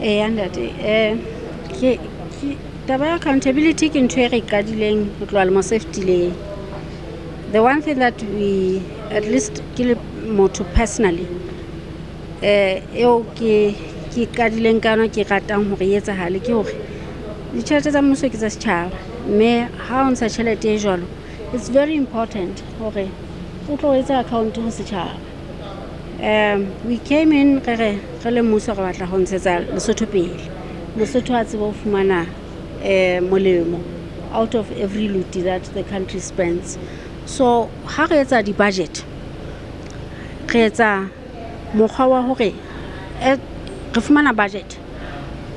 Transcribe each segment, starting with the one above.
Eya ntate, ke taba ya accountability ke ntho e re qadileng ho tloha lemo se fetileng. The one thing that we, at least ke le motho personally, eo ke qadileng ka yona, ke ratang hore e etsahale, ke hore ditjhelete tsa mmuso ke tsa setjhaba, mme ha o ntsha tjhelete e jwalo, it's very important hore o tlo etsa account ho setjhaba. We came in, re re re le mmuso re batla ho ntshetsa Lesotho pele, Mosotho a tsebe ho fumana molemo out of every luti that the country spends. So ha re etsa di-budget, re etsa mokgwa wa hore re fumana budget,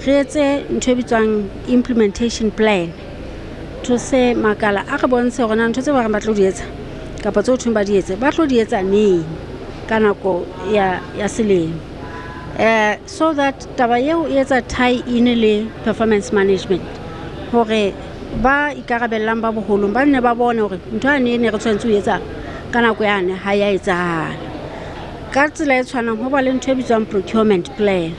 re etse ntho e bitswang implementation plan to se makala a re bontshe hore na ntho tse ba reng ba tlo di etsa kapa tse ho thweng ba di etse, ba tlo di etsa neng ka nako ya selemo, so that taba eo e etsa tie in le performance management, hore ba ikarabellang ba boholong ba nne ba bone hore ntho yane e ne re tshwanetse ho etsa ka nako yane ha ya etsahala. Ka tsela e tshwanang, ho ba le ntho e bitswang procurement plan,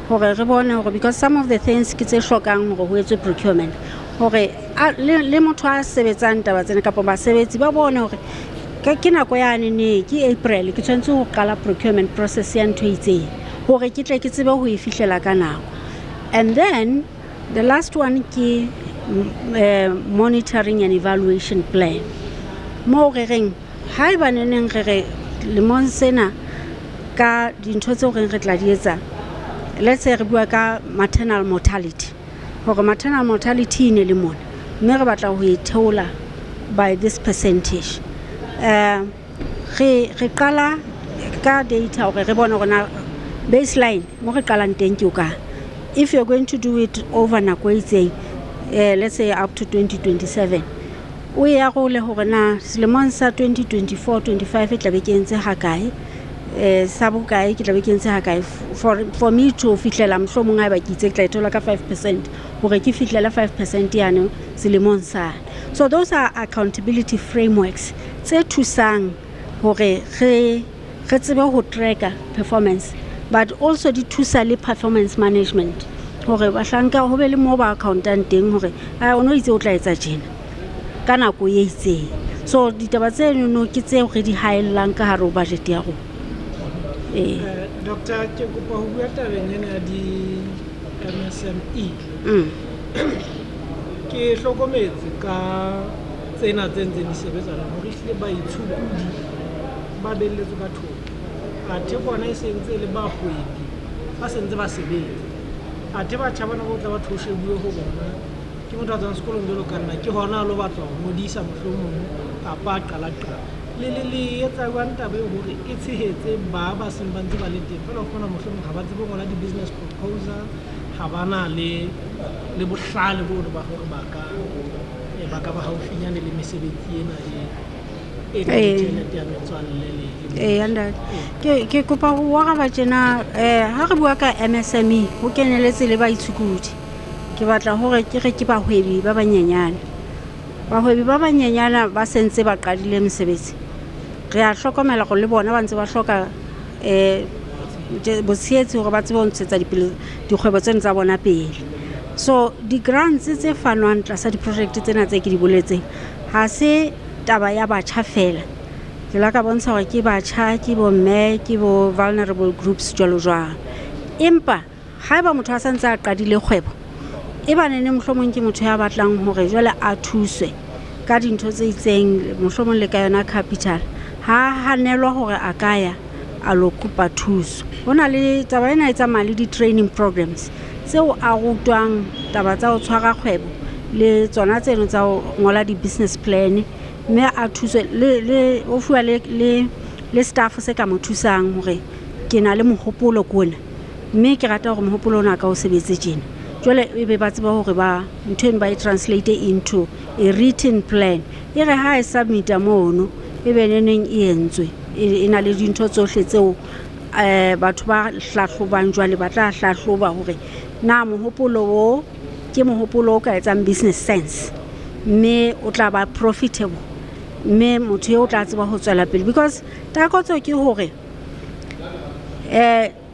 hore re bone hore, because some of the things ke tse hlokang hore ho etswe procurement, hore le motho a sebetsang taba tsena kapa basebetsi ba bone hore ke nako yane ne ke April, ke tshwanetse ho qala procurement process ya ntho e itseng hore ke tle ke tsebe ho e fihlela ka nako. And then the last one ke monitoring and evaluation plan, moo re reng haeba neneng re re lemong sena ka dintho tseo reng re tla di etsa, let's say re bua ka maternal mortality, hore maternal mortality e ne le mona, mme re batla ho e theola by this percentage, re qala ka data hore re bone hore na baseline mo re qalang teng ke o kae. If you're going to do it over nako e itseng, let's say up to 2027, o e arole hore na selemong sa 2024 25 e tlabe ke entse hakae, sa bokae ke tlabe ke entse hakae, for me to fihlela mohlomong haeba ke itse ke tla e thola ka 5%, hore ke fihlele 5% yane selemong sane. So those are accountability frameworks tse thusang hore re tsebe ho tracka performance, but also di thusa le performance management, hore bahlanka ho be le moo ba accountang teng hore a o no itse o tla etsa tjena ka nako e itseng. So ditaba tseno ke tseo re di haellang ka hare ho budget ya rona, ee. Doctor, ke kopa ho bua tabeng ena ya di-MSME. Ke hlokometse ka tsena tse ntseng di sebetsana hore ehlile baitshokodi ba belletswe ka thoko, athe bona e se ntse e le bahwebi, ba se ntse ba sebetsa, athe batjha bana bo tla batho ho shebuwe ho bona ke motho a tswang sekolong jwalo ka nna, ke hona a lo batla ho ngodisa mohlomong kapa a qala-qala le etsa jwang taba eo hore e tshehetse ba seng ba ntse ba le teng fela? Ho fumana mohlomong ha ba tsebe ho ngola di-business proposal, ha ba na le bohlale bono ba hore ba ka ba haufinyane le mesebetsi ena e nang le tjhelete ya metswalle le Ee, ntate, ke kopa ho araba tjena. Ha re bua ka MSME, ho keneletse le baitshokodi, ke batla hore ke re ke bahwebi ba banyenyane. Bahwebi ba banyenyana ba sentse ba qadile mesebetsi, re a hlokomela hore le bona ba ntse ba hloka botshehetsi hore ba tsebe ho ntshetsa dikgwebo tseno tsa bona pele. So di-grants tse fanwang tlasa di-project tsena tse ke di boletseng ha se taba ya batjha fela. Ke la ka bontsha hore ke batjha, ke bo mme, ke bo vulnerable groups, jwalo jwalo. Empa haeba motho a santse a qadile kgwebo, e ba nene mohlomong ke motho ya batlang hore jwale a thuswe ka dintho tse itseng, mohlomong le ka yona capital, ha hanelwa hore a ka ya a lo kopa thuso. Ho na le taba ena e tsamaya le di-training programs tseo a rutwang taba tsa ho tshwara kgwebo le tsona tseno tsa ho ngola di-business plan, mme a thuswe le o fuwa le staff se ka mo thusang hore ke na le mohopolo ke ona, mme ke rata hore mohopolo ona ka o sebetse tjena. Jwale e be ba tseba hore ba ntho eno ba e translate into a written plan, e re ha e submit-a mono, e be neneng e entswe, e na le dintho tsohle tseo batho ba hlahlobang. Jwale ba tla hlahloba hore na mohopolo o ke mohopolo o ka etsang business sense, mme o tla ba profitable, mme motho eo o tla tseba ho tswela pele, because takatso ke hore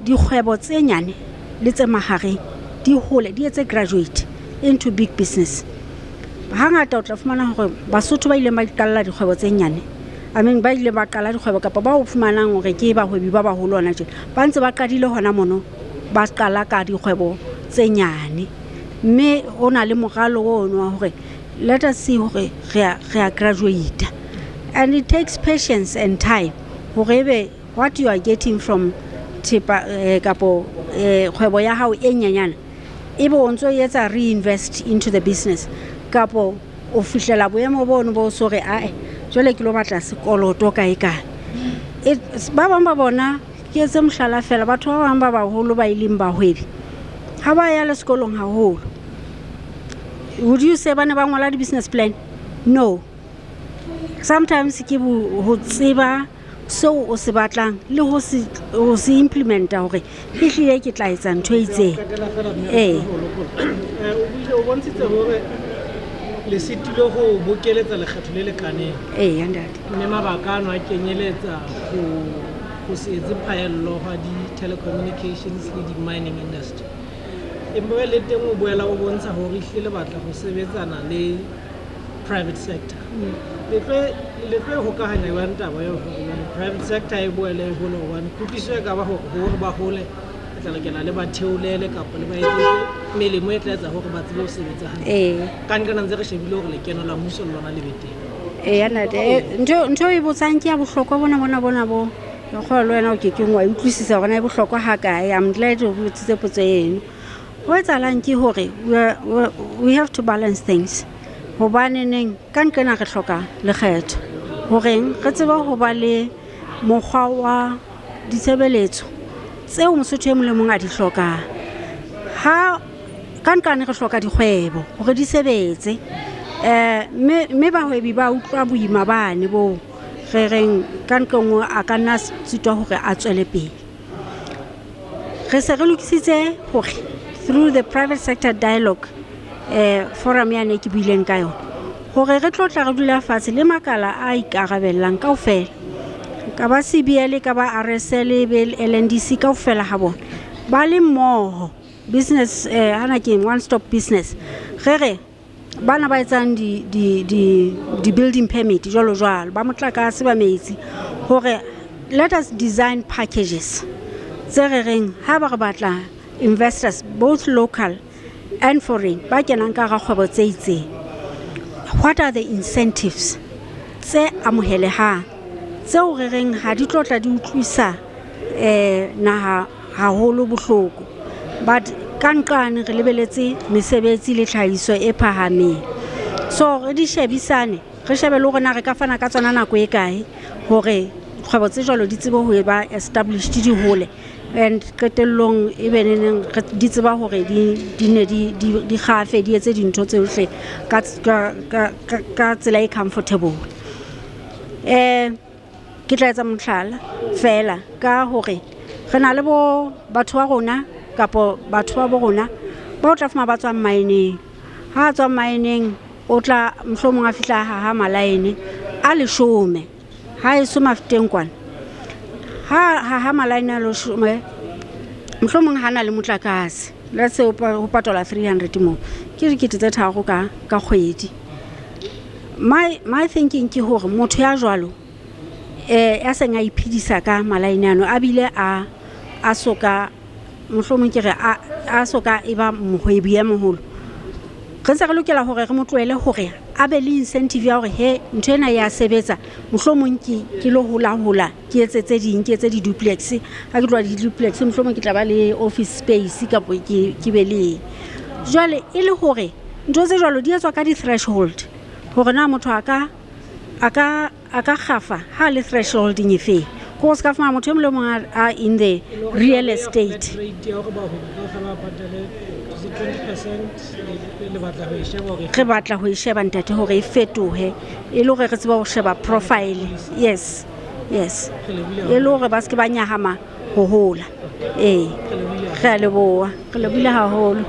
dikgwebo tse nyane le tse mahareng di hole, di etse graduate into big business. Hangata o tla fumana hore Basotho ba ileng ba iqalla dikgwebo tse nyane, I mean ba ile ba qala dikgwebo kapa ba o fumanang hore ke bahwebi ba baholo hona tjena, ba ntse ba qadile hona mono, ba qala ka dikgwebo tse nyane. Mme ho na le moralo ono wa hore let us see hore re a graduate. And it takes patience and time hore ebe what you are getting from thepa kapo kgwebo ya hao e nyenyana, ebe o ntso etsa reinvest into the business, kapo o fihlela boemo bono bo so re ae jwale ke lo batla sekoloto kae kae. Ba bang ba bona, ke etse mohlala fela, batho ba bang ba baholo ba ileng bahwebi ha ba ya le sekolong haholo. Would you say ba ne ba ngola di-business plan? No. Sometimes ke ho tseba seo o se batlang le ho se implementa hore ehlile ke tla etsa ntho e itseng. Qetela fela mme Ee. re ho lokolla. O buile, o bontshitse hore le sitile ho bokeletsa lekgetho le lekaneng. Ee, ntate. Mme mabaka ano a kenyeletsa ho se etse phaello hwa di-telecommunications le di-mining industry. Empa le teng o boela o bontsha hore ehlile le batla ho sebetsana le private sector. Le tlo e hokahanya jwang taba eo hore jwale private sector e boele e hole, hobane kutlwisiso e ka ba hore ba hole, re tla lokela le ba theolele kapa le ba etsetse melemo e tla etsa hore ba tsebe ho sebetsa hantle. Ee. Ka nqena ntse re shebile hore lekeno la mmuso le lona le be teng. Ee, ntate. Ntho e botsang ke ya bohlokwa bona, bona, bona bo. Ke kgolwa le wena o kekeng wa e utlwisisa hore na e bohlokwa ha kae. I'm glad o botsitse potso eno. Ho etsahalang ke hore we have to balance things. Hobane neng ka nqena re hloka lekgetho horeng re tsebe ho ba le mokgwa wa ditshebeletso tseo Mosotho e mong le mong a di hlokang. Ha ka nqane re hloka dikgwebo hore di sebetse, mme bahwebi ba utlwa boima bane boo re reng ka nqe nngwe a ka nna sitwa hore a tswele pele. Re se re lokisitse hore through the private sector dialogue forum yane ke buileng ka yona, hore re tlo tla re dula fatshe le makala a ikarabellang kaofela, ka ba CBL, ka ba RSL, be LNDC kaofela ha bona ba le mmoho business, hana ke one stop business. Re re bana ba etsang di building permit jwalo jwalo, ba motlakase, ba metsi, hore let us design packages tse re reng ha ba re batla investors both local and foreign ba kenang ka hara kgwebo tse itseng, what are the incentives tse amohelehang tseo re reng ha di tlo tla di utlwisa naha haholo bohloko, but ka nqane re lebeletse mesebetsi le tlhahiso e phahameng. So re di shebisane, re shebe le hore na re ka fana ka tsona nako e kae hore kgwebo tse jwalo di tsebe ho ba established, di hole, and qetellong e be neneng re di tseba hore di ne di kgafe, di etse dintho tsohle ka tsela e comfortable. Ke tla etsa mohlala fela ka hore re na le bo batho ba rona kapo batho ba bo rona ba o tla fumana ba tswang mineng. Ha a tswa mineng, o tla mohlomong a fihla ha malaene a leshome, ha eso Mafeteng kwana. Ha malaene a leshome, mohlomong ha na le motlakase, let's say ho patala 300 moo, ke dikete tse tharo ka kgwedi. My thinking ke hore motho ya jwalo, ya seng a iphedisa ka malaene ano, a bile a soka, mohlomong ke re a soka e ba mohwebi ya moholo, re ntse re lokela hore re mo tlohele hore a be le incentive ya hore he ntho ena ya sebetsa, mohlomong ke lo hola hola, ke etse tse ding, ke etse di-duplex. Ha ke tloha di-duplex, mohlomong ke tla ba le office space kapo ke be le eng. Jwale e le hore ntho tse jwalo di etswa ka di-threshold, hore na motho a ka kgafa ha le thresholding e feng. Ko o ska fumana motho e mong le mong a in the real estate. Rate ya hore bahwebi kaofela ba patale 20%, le batla ho e sheba hore Re batla ho e sheba ntate hore e fetohe, e le hore re tsebe ho sheba profile. Yes, yes. Re lebohile E le hore ba se ke ba nyahama ho hola. Ee. Re lebohile Re a leboha. Re lebohile haholo.